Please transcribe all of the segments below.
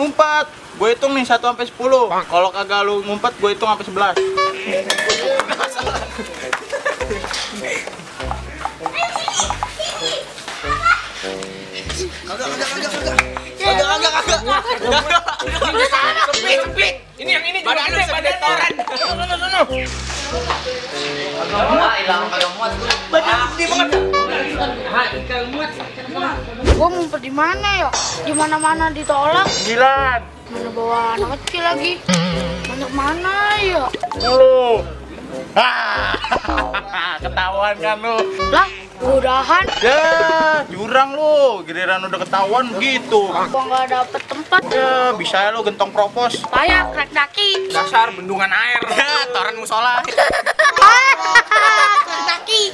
ngumpat. Gue hitung nih 1 sampai 10. Kalau kagak lu ngumpat, gue hitung sampai 11. Kagak. Ini yang ini juga gede badan toran. Hilang kagak muat. Badan gede banget. Kagak muat. Gua ngumpet di mana ya? Di mana-mana ditolak. 9. Mana bawa anak kecil lagi? Banyak mana ya? 10. Ketahuan kan lu. Lah, udahan. Ya, jurang lu. Giliran udah ketahuan gitu. Gua nggak dapet tempat. Ya, bisa ya lu gentong propos. Payah, krek daki. Dasar bendungan air. Toran musola. Krek daki.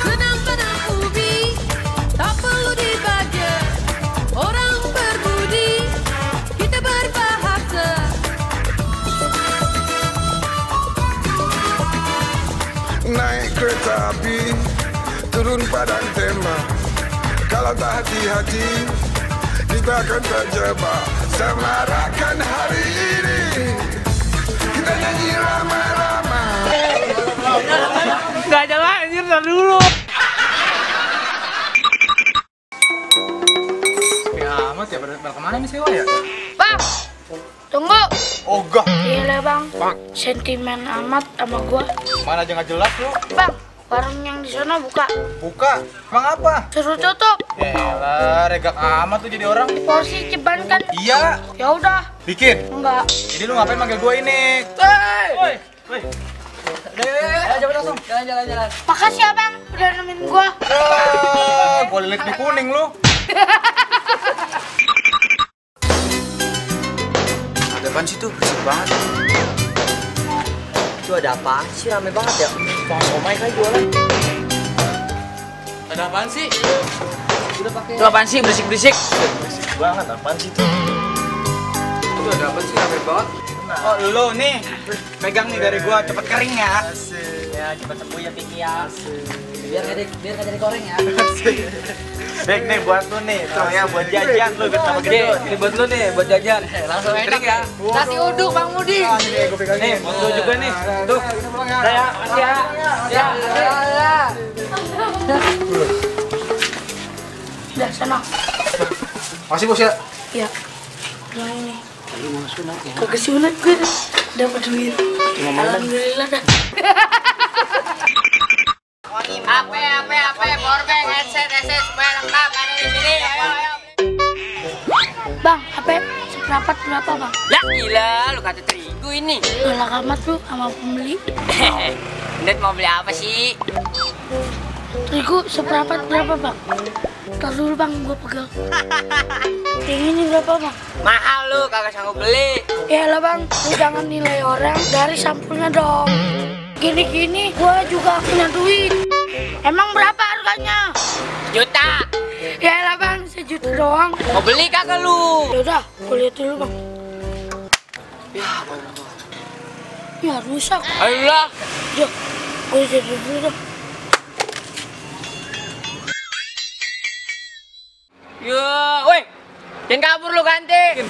Benang-benang ubi tak perlu dibagi. Orang berbudi kita berbahasa. Naik kereta api, turun padang tembak. Kalau tak hati-hati, kita akan terjebak. Semarakan hari ini, kita nyanyi ramai-ramai. Enggak jalan anjir, tar dulu. Ya amat ya, pada kemana nih sewa ya? Bang, tunggu. Ogah. Iya bang. Sentimen amat sama gua. Mana aja nggak jelas lu. Bang, warung yang di sana buka. Buka. Emang apa? Suruh tutup. Yaelah, regak amat tuh jadi orang. Porsi ceban kan? Iya. Ya udah. Bikin. Enggak. Jadi lu ngapain manggil gue ini? Woi. Woi. Ayo cepet langsung, jalan. Makasih ya bang, udah nemenin gua. Boleh lihat di kuning lu. Ada apaan sih tuh? Berisik banget. Itu ada apaan sih? Rame banget ya. Tukang somai kali jualan. Ada apaan sih? Itu apaan sih? Berisik-berisik. Berisik banget, apaan sih tuh? Itu ada apa sih? Rame banget. Oh lu nih, pegang nih dari gua cepet kering ya. Ya cepet sembuh ya Piki ya. Biar nggak jadi koreng ya. Bek nih buat lu nih, tuh ya buat jajan lu sama gede. Ini buat lu nih, buat jajan. Langsung enak ya. Nasi uduk Bang Mudi. Nih, buat lu juga nih. Tuh. Udah ya, makasih ya. Ya. Udah sana. Makasih bos ya. Iya. Nah ini. Kagak sunat gue dapat duit. Alhamdulillah dah. HP, powerbank, headset, semua lengkap ada di sini. Ayo. Bang, HP seperempat berapa bang? Ya gila, lu kata terigu ini. Galak amat lu sama pembeli. Net mau beli apa sih? Terigu seperempat berapa bang? Ntar dulu bang, gua pegang. Yang ini berapa bang? Mahal lu, kagak sanggup beli. Ya lah bang, lu jangan nilai orang dari sampulnya dong. Gini-gini gua juga punya duit. Emang berapa harganya? Juta. Ya lah bang, 1 juta doang. Mau beli kagak lu? Yaudah, gua lihat dulu bang. Ya rusak. Ayolah. Yuk, gua lihat dulu dong. Yo, woi. Jangan kabur lu ganti.